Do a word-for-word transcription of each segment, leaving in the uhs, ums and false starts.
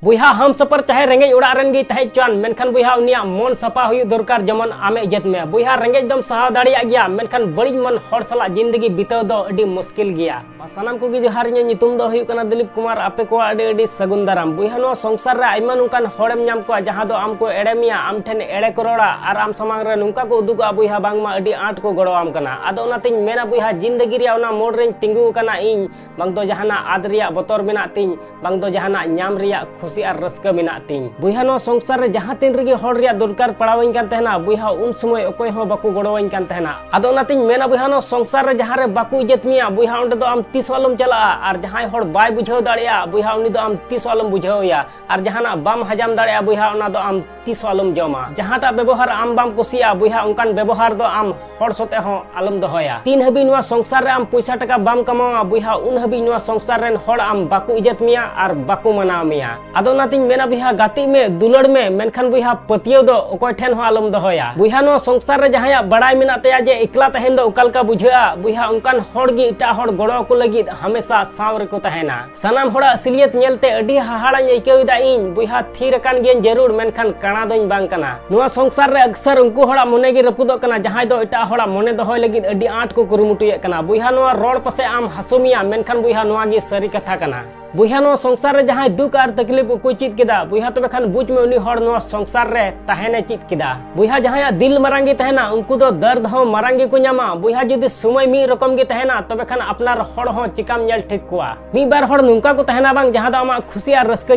ᱵᱚᱭᱦᱟ, ᱦᱟᱢᱥᱟᱯᱟᱨ ᱪᱟᱦᱮ ᱨᱮᱸᱜᱮᱡ ᱚᱲᱟᱜ ᱨᱮᱱ ᱜᱮᱭ ᱛᱟᱦᱮᱸ ᱦᱚᱪᱚᱣᱟᱱ, ᱢᱮᱱᱠᱷᱟᱱ ᱵᱚᱭᱦᱟ, ᱩᱱᱤᱭᱟᱜ ᱢᱚᱱ ᱥᱟᱯᱷᱟ ᱦᱩᱭᱩᱜ ᱫᱚᱨᱠᱟᱨ, ᱡᱮᱢᱚᱱ ᱟᱢᱮ ᱤᱡᱽᱡᱚᱛ ᱢᱮ᱾ ᱵᱚᱭᱦᱟ, ᱨᱮᱸᱜᱮᱡ ᱫᱚᱢ ᱥᱟᱦᱟᱣ ᱫᱟᱲᱮᱭᱟᱜ ᱜᱮᱭᱟ, ᱢᱮᱱᱠᱷᱟᱱ ᱵᱟᱹᱲᱤᱡ ᱢᱚᱱ ᱦᱚᱲ ᱥᱟᱞᱟᱜ ᱡᱤᱱᱫᱮᱜᱤ ᱵᱤᱛᱟᱹᱣ ᱫᱚ ᱟᱹᱰᱤ ᱢᱩᱥᱠᱤᱞ ᱜᱮᱭᱟ᱾ ᱥᱟᱱᱟᱢ ᱠᱚᱜᱮ ᱡᱚᱦᱟᱨ, ᱤᱧᱟᱹᱜ ᱧᱩᱛᱩᱢ ᱫᱚ ᱦᱩᱭᱩᱜ ᱠᱟᱱᱟ ᱫᱤᱞᱤᱯ ᱠᱩᱢᱟᱨ᱾ ᱟᱯᱮ ᱠᱚᱣᱟᱜ ᱟᱹᱰᱤ ᱟᱹᱰᱤ ᱥᱟᱹᱜᱩᱱ ᱫᱟᱨᱟᱢ᱾ ᱵᱚᱭᱦᱟ, ᱱᱚᱣᱟ ᱥᱚᱝᱥᱟᱨ ᱨᱮ ᱟᱭᱢᱟ ᱱᱚᱝᱠᱟᱱ ᱦᱚᱲᱮᱢ ᱧᱟᱢ ᱠᱚᱣᱟ, ᱡᱟᱦᱟᱸ ᱫᱚ ᱟᱢ ᱠᱚ ᱮᱲᱮ ᱢᱮᱭᱟ, ᱟᱢ ᱴᱷᱮᱱ ᱮᱲᱮ ᱠᱚ ᱨᱚᱲᱟ, ᱟᱨ ᱟᱢ ᱥᱟᱢᱟᱝ ᱨᱮ ᱱᱚᱝᱠᱟ ᱠᱚ ᱩᱫᱩᱜᱚᱜᱼᱟ ᱵᱚᱭᱦᱟ, ᱵᱟᱝᱢᱟ ᱟᱹᱰᱤ ᱟᱸᱴ ᱠᱚ ᱜᱚᱲᱚᱣᱟᱢ ᱠᱟᱱᱟ᱾ ᱟᱫᱚ ᱚᱱᱟᱛᱤᱧ ᱢᱮᱱᱟ ᱵᱚᱭᱦᱟ, ᱡᱤᱱᱫᱮᱜᱤ ᱨᱮᱭᱟᱜ ᱚᱱᱟ ᱢᱳᱲ ᱨᱮᱧ ᱛᱤᱸᱜᱩ ᱟᱠᱟᱱᱟ ᱤᱧ, ᱵᱟᱝ ᱫᱚ ᱡᱟᱦᱟᱱᱟᱜ ᱟᱫ ᱨᱮᱭᱟᱜ ᱵᱚᱛᱚᱨ ᱢᱮᱱᱟᱜ ᱛᱤᱧ, ᱵᱟᱝ ᱫᱚ ᱡᱟᱦᱟᱱᱟᱜ ᱧᱟᱢ ᱨᱮᱭᱟᱜ ᱠᱷᱩᱥᱤ ᱟᱨ ᱨᱟᱹᱥᱠᱟᱹ ᱢᱮᱱᱟᱜ ᱛᱤᱧ᱾ ᱵᱚᱭᱦᱟ, ᱱᱚᱣᱟ ᱥᱚᱝᱥᱟᱨ ᱨᱮ ᱡᱟᱦᱟᱸ ᱛᱤᱱ ᱨᱮᱜᱮ ᱦᱚᱲ ᱨᱮᱭᱟᱜ ᱫᱚᱨᱠᱟᱨ ᱯᱟᱲᱟᱣᱟᱹᱧ ᱠᱟᱱ ᱛᱟᱦᱮᱱᱟ ᱵᱚᱭᱦᱟ, ᱩᱱ ᱥᱚᱢᱚᱭ ᱚᱠᱚᱭ ᱦᱚᱸ ᱵᱟᱠᱚ ᱜᱚᱲᱚᱣᱟᱹᱧ ᱠᱟᱱ ᱛᱟᱦᱮᱱᱟ᱾ ᱟᱫᱚ ᱚᱱᱟᱛᱤᱧ ᱢᱮᱱᱟ ᱵᱚᱭᱦᱟ, ᱱᱚᱣᱟ ᱥᱚᱝᱥᱟᱨ ᱨᱮ ᱡᱟᱦᱟᱸ ᱨᱮ ᱵᱟᱠᱚ ᱤᱡᱽᱡᱚᱛ ᱢᱮᱭᱟ ᱵᱚᱭᱦᱟ, ᱚᱸᱰᱮ ᱫᱚ ᱟᱢ ᱛᱤᱥ ᱦᱚᱸ ᱟᱞᱚᱢ ᱪᱟᱞᱟᱜᱼᱟ᱾ ᱟᱨ ᱡᱟᱦᱟᱸᱭ ᱦᱚᱲ ᱵᱟᱭ ᱵᱩᱡᱷᱟᱹᱣ ᱫᱟᱲᱮᱭᱟᱜᱼᱟ ᱵᱚᱭᱦᱟ, ᱩᱱᱤ ᱫᱚ ᱟᱢ ᱛᱤᱥ ᱦᱚᱸ ᱟᱞᱚᱢ ᱵᱩᱡᱷᱟᱹᱣ ᱮᱭᱟ᱾ ᱟᱨ ᱡᱟᱦᱟᱱᱟᱜ ᱵᱟᱢ ᱦᱟᱡᱟᱢ ᱫᱟᱲᱮᱭᱟᱜᱼᱟ ᱵᱚᱭᱦᱟ, ᱚᱱᱟ ᱫᱚ ᱟᱢ ᱛᱤᱥ ᱦᱚᱸ ᱟᱞᱚᱢ ᱡᱚᱢᱟ᱾ ᱡᱟᱦᱟᱸᱴᱟᱜ ᱵᱮᱵᱚᱦᱟᱨ ᱟᱢ ᱵᱟᱢ ᱠᱩᱥᱤᱭᱟᱜᱼᱟ ᱵᱚᱭᱦᱟ, ᱚᱱᱠᱟᱱ ᱵᱮᱵᱚᱦᱟᱨ ᱫᱚ ᱟᱢ ᱦᱚᱲ ᱥᱚᱛᱮ ᱦᱚᱸ ᱟᱞᱚᱢ ᱫᱚᱦᱚᱭᱟ᱾ ᱛᱤᱱ ᱦᱟᱹᱵᱤᱡ ᱱᱚᱣᱟ ᱥᱚᱝᱥᱟᱨ ᱨᱮ ᱟᱢ ᱯᱚᱭᱥᱟ ᱴᱟᱠᱟ ᱵᱟᱢ ᱠᱟᱢᱟᱣᱟ ᱵᱚᱭᱦᱟ, ᱩᱱ ᱦᱟᱹᱵᱤᱡ ᱱᱚᱣᱟ ᱥᱚᱝᱥᱟᱨ ᱨᱮᱱ ᱦᱚᱲ ᱟᱢ ᱵᱟᱠᱚ ᱤᱡᱽᱡᱚᱛ ᱢᱮᱭᱟ ᱟᱨ ᱵᱟᱠᱚ ᱢᱟᱱᱟᱣ ᱢᱮᱭᱟ᱾ ᱟᱫᱚ ᱚᱱᱟᱛᱤᱧ ᱢᱮᱱᱟ ᱵᱚᱭᱦᱟ, ᱜᱟᱛᱮᱜ ᱢᱮ, ᱫᱩᱞᱟᱹᱲ ᱢᱮ, ᱢᱮᱱᱠᱷᱟᱱ ᱵᱚᱭᱦᱟ, ᱯᱟᱹᱛᱭᱟᱹᱣ ᱫᱚ ᱚᱠᱚᱭ ᱴᱷᱮᱱ ᱦᱚᱸ ᱟᱞᱚᱢ ᱫᱚᱦᱚᱭᱟ᱾ ᱵᱚᱭᱦᱟ, ᱱᱚᱣᱟ ᱥᱚᱝᱥᱟᱨ ᱨᱮ ᱡᱟᱦᱟᱸᱭᱟᱜ ᱵᱟᱲᱟᱭ ᱢᱮᱱᱟᱜ ᱛᱟᱭᱟ ᱡᱮ ᱮᱠᱞᱟ ᱛᱟᱦᱮᱱ ᱫᱚ ᱚᱠᱟ ᱞᱮᱠᱟ ᱵᱩᱡᱷᱟᱹᱜᱼᱟ ᱵᱚᱭᱦᱟ, ᱚᱱᱠᱟᱱ ᱦᱚᱲ ᱜᱮ ᱮᱴᱟᱜ ᱦᱚᱲ ᱜᱚᱲᱚ ᱟᱠᱚ ᱞᱟᱹᱜᱤᱫ ᱦᱟᱢᱮᱥᱟ ᱥᱟᱶ ᱨᱮᱠᱚ ᱛᱟᱦᱮᱱᱟ᱾ ᱥᱟᱱᱟᱢ ᱦᱚᱲᱟᱜ ᱟᱹᱥᱞᱤᱭᱟᱹᱛ ᱧᱮᱞᱛᱮ ᱟᱹᱰᱤ ᱦᱟᱦᱟᱲᱟᱧ ᱟᱹᱭᱠᱟᱹᱣ ᱮᱫᱟ ᱤᱧ ᱵᱚᱭᱦᱟ, ᱛᱷᱤᱨ ᱟᱠᱟᱱ ᱜᱤᱭᱟᱹᱧ ᱡᱟᱹᱨᱩᱲ, ᱢᱮᱱᱠᱷᱟᱱ ᱠᱟᱬᱟ ᱫᱚᱧ ᱵᱟᱝ ᱠᱟᱱᱟ᱾ ᱱᱚᱣᱟ ᱥᱚᱝᱥᱟᱨ ᱨᱮ ᱟᱠᱥᱟᱨ ᱩᱱᱠᱩ ᱦᱚᱲᱟᱜ ᱢᱚᱱᱮ ᱜᱮ ᱨᱟᱹᱯᱩᱫᱚᱜ ᱠᱟᱱᱟ, ᱡᱟᱦᱟᱸᱭ ᱫᱚ ᱮᱴᱟᱜ ᱦᱚᱲᱟᱜ ᱢᱚᱱᱮ ᱫᱚᱦᱚᱭ ᱞᱟᱹᱜᱤᱫ ᱟᱹᱰᱤ ᱟᱸᱴ ᱠᱚ ᱠᱩᱨᱩᱢᱩᱴᱩᱭᱮᱫ ᱠᱟᱱᱟ᱾ ᱵᱚᱭᱦᱟ, ᱱᱚᱣᱟ ᱨᱚᱲ ᱯᱟᱥᱮ ᱟᱢ ᱦᱟᱹᱥᱩ ᱢᱮᱭᱟ, ᱢᱮᱱᱠᱷᱟᱱ ᱵᱚᱭᱦᱟ, ᱱᱚᱣᱟ ᱜᱮ ᱥᱟᱹᱨᱤ ᱠᱟᱛᱷᱟ ᱠᱟᱱᱟ᱾ ᱵᱚᱭᱦᱟ, ᱱᱚᱣᱟ ᱥᱚᱝᱥᱟᱨ ᱨᱮ ᱡᱟᱦᱟᱸᱭ ᱫᱩᱠ ᱟᱨ ᱛᱟᱠᱞᱤᱯ ᱚᱠᱚᱭ ᱪᱮᱫ ᱠᱮᱫᱟ ᱵᱚᱭᱦᱟ, ᱛᱚᱵᱮ ᱠᱷᱟᱱ ᱵᱩᱡᱽ ᱢᱮ ᱩᱱᱤ ᱦᱚᱲ ᱱᱚᱣᱟ ᱥᱚᱝᱥᱟᱨ ᱨᱮ ᱛᱟᱦᱮᱱᱮ ᱪᱮᱫ ᱠᱮᱫᱟ᱾ ᱵᱚᱭᱦᱟ, ᱡᱟᱦᱟᱸᱭᱟᱜ ᱫᱤᱞ ᱢᱟᱨᱟᱝ ᱜᱮ ᱛᱟᱦᱮᱱᱟ ᱩᱱᱠᱩ ᱫᱚ ᱫᱟᱨᱫ ᱦᱚᱸ ᱢᱟᱨᱟᱝ ᱜᱮᱠᱚ ᱧᱟᱢᱟ᱾ ᱵᱚᱭᱦᱟ, ᱡᱩᱫᱤ ᱥᱚᱢᱚᱭ ᱢᱤᱫ ᱨᱚᱠᱚᱢ ᱜᱮ ᱛᱟᱦᱮᱱᱟ ᱛᱚᱵᱮ ᱠᱷᱟᱱ ᱟᱯᱱᱟᱨ ᱦᱚᱲ ᱦᱚᱸ ᱪᱮᱠᱟᱢ ᱧᱮᱞ ᱴᱷᱤᱠ ᱠᱚᱣᱟ? ᱢᱤᱫ ᱵᱟᱨ ᱦᱚᱲ ᱱᱚᱝᱠᱟ ᱠᱚ ᱛᱟᱦᱮᱱᱟ ᱵᱟᱝ, ᱡᱟᱦᱟᱸ ᱫᱚ ᱟᱢᱟᱜ ᱠᱷᱩᱥᱤ ᱟᱨ ᱨᱟᱹᱥᱠᱟᱹ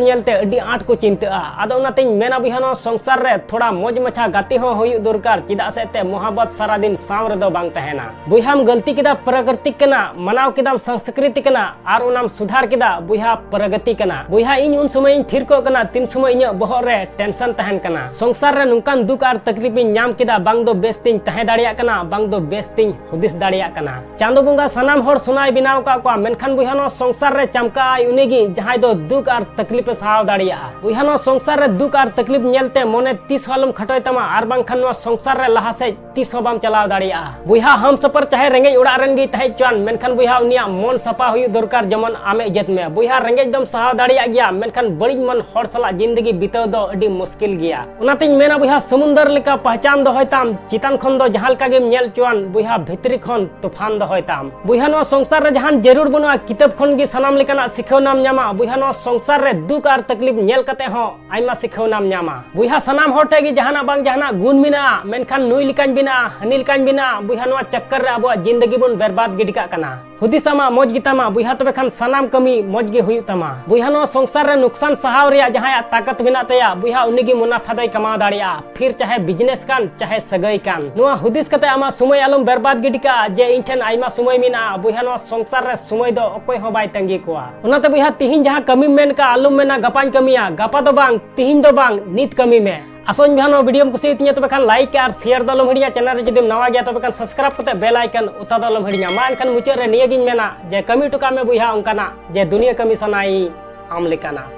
ᱧᱮᱞᱛᱮ ᱟᱹᱰᱤ ᱟᱸᱴ ᱠᱚ ᱪᱤᱱᱛᱟᱹᱜᱼᱟ᱾ ᱟᱫᱚ ᱚᱱᱟᱛᱤᱧ ᱢᱮᱱᱟ ᱵᱚᱭᱦᱟ, ᱱᱚᱣᱟ ᱥᱚᱝᱥᱟᱨ ᱨᱮ ᱛᱷᱚᱲᱟ ᱢᱚᱡᱽ ᱢᱟᱪᱷᱟ ᱜᱟᱛᱮ ᱦᱚᱸ ᱦᱩᱭᱩᱜ ᱫᱚᱨᱠᱟᱨ, ᱪᱮᱫᱟᱜ ᱥᱮ ᱮᱱᱛᱮ ᱢᱚᱦᱟᱵᱵᱚᱛ ᱥᱟᱨᱟ ᱫᱤᱱ ᱥᱟᱶ ᱨᱮᱫᱚ ᱵᱟᱝ ᱛᱟᱦᱮᱱᱟ᱾ ᱵᱚᱭᱦᱟᱢ ᱜᱟᱹᱞᱛᱤ ᱠᱮᱫᱟ, ᱯᱨᱟᱠᱨᱤᱛᱤᱠ ᱠᱟᱱᱟ, ᱢᱟᱱᱟᱣ ᱠᱮᱫᱟᱢ, ᱥᱚᱝᱥᱠᱨᱤᱛᱤ ᱠᱟᱱᱟ, ᱟᱨ ᱚᱱᱟᱢ ᱥᱩᱫᱷᱟᱨ ᱠᱮᱫᱟ, ᱵᱚᱭᱦᱟ, ᱯᱨᱚᱜᱚᱛᱤ ᱠᱟᱱᱟ᱾ ᱵᱚᱭᱦᱟ, ᱤᱧ ᱩᱱ ᱥᱚᱢᱚᱭ ᱤᱧ ᱛᱷᱤᱨ ᱠᱚᱜ ᱠᱟᱱᱟ, ᱛᱤᱱ ᱥᱚᱢᱚᱭ ᱤᱧᱟᱹᱜ ᱵᱚᱦᱚᱜ ᱨᱮ ᱴᱮᱱᱥᱚᱱ ᱛᱟᱦᱮᱱ ᱠᱟᱱᱟ᱾ ᱥᱚᱝᱥᱟᱨ ᱨᱮ ᱱᱚᱝᱠᱟᱱ ᱫᱩᱠ ᱟᱨ ᱛᱟᱠᱞᱤᱯ ᱤᱧ ᱧᱟᱢ ᱠᱮᱫᱟ, ᱵᱟᱝ ᱫᱚ ᱵᱮᱥ ᱛᱤᱧ ᱛᱟᱦᱮᱸ ᱫᱟᱲᱮᱭᱟᱜ ᱠᱟᱱᱟ, ᱵᱟᱝ ᱫᱚ ᱵᱮᱥ ᱛᱤᱧ ᱦᱩᱫᱤᱥ ᱫᱟᱲᱮᱭᱟᱜ ᱠᱟᱱᱟ᱾ ᱪᱟᱸᱫᱚ ᱵᱚᱸᱜᱟ ᱥᱟᱱᱟᱢ ᱦᱚᱲ ᱥᱚᱱᱟᱭ ᱵᱮᱱᱟᱣ ᱟᱠᱟᱫ ᱠᱚᱣᱟ, ᱢᱮᱱᱠᱷᱟᱱ ᱵᱚᱭᱦᱟ, ᱱᱚᱣᱟ ᱥᱚᱝᱥᱟᱨ ᱨᱮ ᱪᱟᱢᱠᱟ ᱟᱭ ᱩᱱᱤ ᱜᱮ, ᱡᱟᱦᱟᱸᱭ ᱫᱚ ᱫᱩᱠ ᱟᱨ ᱛᱟᱠᱞᱤᱯ ᱮ ᱥᱟᱦᱟᱣ ᱫᱟᱲᱮᱭᱟᱜᱼᱟ᱾ ᱵᱚᱭᱦᱟ, ᱱᱚᱣᱟ ᱥᱚᱝᱥᱟᱨ ᱨᱮ ᱫᱩᱠ ᱟᱨ ᱛᱟᱠᱞᱤᱯ ᱧᱮᱞᱛᱮ ᱢᱚᱱᱮ ᱛᱤᱥ ᱦᱚᱸ ᱟᱞᱚᱢ ᱠᱷᱟᱴᱚᱭ ᱛᱟᱢᱟ, ᱟᱨ ᱵᱟᱝᱠᱷᱟᱱ ᱱᱚᱣᱟ ᱥᱚᱝᱥᱟᱨ ᱨᱮ ᱞᱟᱦᱟ ᱥᱮᱫ ᱛᱤᱥ ᱦᱚᱸ ᱵᱟᱢ ᱪᱟᱞᱟᱣ ᱫᱟᱲᱮᱭᱟᱜᱼᱟ᱾ ᱵᱚᱭᱦᱟ, ᱦᱟᱢᱥᱟᱯᱟᱨ ᱪᱟᱦᱮ ᱨᱮᱸᱜᱮᱡ ᱚᱲᱟᱜ ᱨᱮᱱ ᱜᱮᱭ ᱛᱟᱦᱮᱸ ᱦᱚᱪᱚᱣᱟᱱ, ᱢᱮᱱᱠᱷᱟᱱ ᱵᱚᱭᱦᱟ, ᱩᱱᱤᱭᱟᱜ ᱢᱚᱱ ᱥᱟᱯᱷᱟ ᱦᱩᱭᱩᱜ ᱫᱚᱨᱠᱟᱨ, ᱡᱮᱢᱚᱱ ᱟᱢᱮ ᱤᱡᱽᱡᱚᱛ ᱢᱮ᱾ ᱵᱚᱭᱦᱟ, ᱨᱮᱸᱜᱮᱡ ᱫᱚᱢ ᱥᱟᱦᱟᱣ ᱫᱟᱲᱮᱭᱟᱜ ᱜᱮᱭᱟ, ᱢᱮᱱᱠᱷᱟᱱ ᱵᱟᱹᱲᱤᱡ ᱢᱚᱱ ᱦᱚᱲ ᱥᱟᱞᱟᱜ ᱡᱤᱱᱫᱮᱜᱤ ᱵᱤᱛᱟᱹᱣ ᱫᱚ ᱟᱹᱰᱤ ᱢᱩᱥᱠᱤᱞ ᱜᱮᱭᱟ᱾ ᱚᱱᱟᱛᱤᱧ ᱢᱮᱱᱟ ᱵᱚᱭᱦᱟ, ᱥᱚᱢᱩᱱᱫᱚᱨ ᱞᱮᱠᱟ ᱯᱟᱦᱪᱟᱱ ᱫᱚᱦᱚᱭ ᱛᱟᱢ, ᱪᱮᱛᱟᱱ ᱠᱷᱚᱱ ᱫᱚ ᱡᱟᱦᱟᱸ ᱞᱮᱠᱟ ᱜᱮᱢ ᱧᱮᱞ ᱦᱚᱪᱚᱣᱟᱱ, ᱵᱚᱭᱦᱟ ᱵᱷᱤᱛᱨᱤ ᱠᱷᱚᱱ ᱛᱩᱯᱷᱟᱱ ᱫᱚᱦᱚᱭ ᱛᱟᱢ᱾ ᱵᱚᱭᱦᱟ ᱱᱚᱣᱟ ᱥᱚᱝᱥᱟᱨ ᱨᱮ ᱡᱟᱦᱟᱱ ᱡᱟᱹᱨᱩᱲ ᱵᱟᱹᱱᱩᱜᱼᱟ, ᱠᱤᱛᱟᱹᱵ ᱠᱷᱚᱱ ᱜᱮ ᱥᱟᱱᱟᱢ ᱞᱮᱠᱟᱱᱟᱜ ᱥᱤᱠᱷᱟᱹᱣᱱᱟᱢ ᱧᱟᱢᱟ᱾ ᱵᱚᱭᱦᱟ ᱱᱚᱣᱟ ᱥᱚᱝᱥᱟᱨ ᱨᱮ ᱫᱩᱠ ᱟᱨ ᱛᱟᱠᱞᱤᱯ ᱧᱮᱞ ᱠᱟᱛᱮ ᱦᱚᱸ ᱟᱭᱢᱟ ᱥᱤᱠᱷᱟᱹᱣᱱᱟᱢ ᱧᱟᱢᱟ᱾ ᱵᱚᱭᱦᱟ ᱥᱟᱱᱟᱢ ᱦᱚᱲ ᱴᱷᱮᱱ ᱜᱮ ᱡᱟᱦᱟᱱᱟᱜ ᱵᱟᱝ ᱡᱟᱦᱟᱱᱟᱜ ᱜᱩᱱ ᱢᱮᱱᱟᱜᱼᱟ, ᱢᱮᱱᱠᱷᱟᱱ ᱱᱩᱭ ᱞᱮᱠᱟᱧ ᱵᱮᱱᱟᱜᱼᱟ, ᱦᱟᱹᱱᱤ ᱞᱮᱠᱟᱧ ᱵᱮᱱᱟᱜᱼᱟ, ᱵᱚᱭᱦᱟ ᱱᱚᱣᱟ ᱪᱟᱠᱠᱟᱨ ᱨᱮ ᱟᱵᱚᱣᱟᱜ ᱡᱤᱱᱫᱮᱜᱤ ᱵᱚᱱ ᱵᱮᱨᱵᱟᱫ ᱜᱤᱰᱤ ᱠᱟᱜ ᱠᱟᱱᱟ᱾ ᱦᱩᱫᱤᱥ ᱟᱢᱟᱜ ᱢᱚᱡᱽ ᱜᱮᱛᱟᱢᱟ, ᱵᱚᱭᱦᱟ ᱛᱚᱵᱮ ᱠᱷᱟᱱ ᱥᱟᱱᱟᱢ ᱠᱟᱹᱢᱤ ᱢᱚᱡᱽ ᱜᱮ ᱦᱩᱭᱩᱜ ᱛᱟᱢᱟ᱾ ᱵᱚᱭᱦᱟ ᱱᱚᱣᱟ ᱥᱚᱝᱥᱟᱨ ᱨᱮ ᱱᱩᱠᱥᱟᱱ ᱥᱟᱦᱟᱣ ᱨᱮᱭᱟᱜ ᱡᱟᱦᱟᱸᱭᱟᱜ ᱛᱟᱠᱟᱛ ᱢᱮᱱᱟᱜ ᱛᱟᱭᱟ, ᱵᱚᱭᱦᱟ ᱩᱱᱤ ᱜᱮ ᱢᱩᱱᱟᱯᱷᱟ ᱫᱚᱭ ᱠᱟᱢᱟᱣ ᱫᱟᱲᱮᱭᱟᱜᱼᱟ᱾ ᱯᱷᱤᱨ ᱪᱟᱦᱮ ᱵᱤᱡᱽᱱᱮᱥ ᱠᱟᱱ, ᱪᱟᱦᱮ ᱥᱟᱹᱜᱟᱹᱭ ᱠᱟᱱ᱾ ᱱᱚᱣᱟ ᱦᱩᱫᱤᱥ ᱠᱟᱛᱮ ᱟᱢᱟᱜ ᱥᱚᱢᱚᱭ ᱟᱞᱚᱢ ᱵᱮᱨᱵᱟᱫ ᱜᱤᱰᱤ ᱠᱟᱜᱼᱟ ᱡᱮ ᱤᱧ ᱴᱷᱮᱱ ᱟᱭᱢᱟ ᱥᱚᱢᱚᱭ ᱢᱮᱱᱟᱜᱼᱟ᱾ ᱵᱚᱭᱦᱟ ᱱᱚᱣᱟ ᱥᱚᱝᱥᱟᱨ ᱨᱮ ᱥᱚᱢᱚᱭ ᱫᱚ ᱚᱠᱚᱭ ᱦᱚᱸ ᱵᱟᱭ ᱛᱟᱺᱜᱤ ᱠᱚᱣᱟ᱾ ᱚᱱᱟᱛᱮ ᱵᱚᱭᱦᱟ ᱛᱤᱦᱤᱧ ᱡᱟᱦᱟᱸ ᱠᱟᱹᱢᱤᱢ ᱢᱮᱱ ᱠᱟᱜᱼᱟ, ᱟᱞᱚᱢ ᱢᱮᱱᱟ ᱜᱟᱯᱟᱧ ᱠᱟᱹᱢᱤᱭᱟ, ᱜᱟᱯᱟ ᱫᱚ ᱵᱟᱝ, ᱛᱤᱦᱤᱧ ᱫᱚ ᱵᱟᱝ, ᱱᱤᱛ ᱠᱟᱹᱢᱤ ᱢᱮ᱾ ᱟᱥᱚᱧ ᱵᱚᱭᱦᱟ ᱱᱚᱣᱟ ᱵᱷᱤᱰᱤᱭᱳᱢ ᱠᱩᱥᱤᱭᱟᱛᱤᱧᱟ, ᱛᱚᱵᱮ ᱠᱷᱟᱱ ᱞᱟᱭᱤᱠ ᱟᱨ ᱥᱮᱭᱟᱨ ᱫᱚ ᱟᱞᱚᱢ ᱦᱤᱲᱤᱧᱟ᱾ ᱪᱮᱱᱮᱞ ᱨᱮ ᱡᱩᱫᱤᱢ ᱱᱟᱣᱟ ᱜᱮᱭᱟ, ᱛᱚᱵᱮ ᱠᱷᱟᱱ ᱥᱟᱵᱥᱠᱨᱟᱭᱤᱵ ᱠᱟᱛᱮ ᱵᱮᱞ ᱟᱭᱠᱚᱱ ᱚᱛᱟ ᱫᱚ ᱟᱞᱚᱢ ᱦᱤᱲᱤᱧᱟ᱾ ᱢᱟ ᱮᱱᱠᱷᱟᱱ ᱢᱩᱪᱟᱹᱫ ᱨᱮ ᱱᱤᱭᱟᱹᱜᱤᱧ ᱢᱮᱱᱟ ᱡᱮ ᱠᱟᱹᱢᱤ ᱦᱚᱴᱚ ᱠᱟᱜ ᱢᱮ ᱵᱚᱭᱦᱟ ᱚᱱᱠᱟᱱᱟᱜ ᱡᱮ ᱫᱩᱱᱤᱭᱟᱹ ᱠᱟᱹᱢᱤ ᱥᱟᱱᱟᱭᱤᱧ ᱟᱢ ᱞᱮᱠᱟᱱᱟᱜ᱾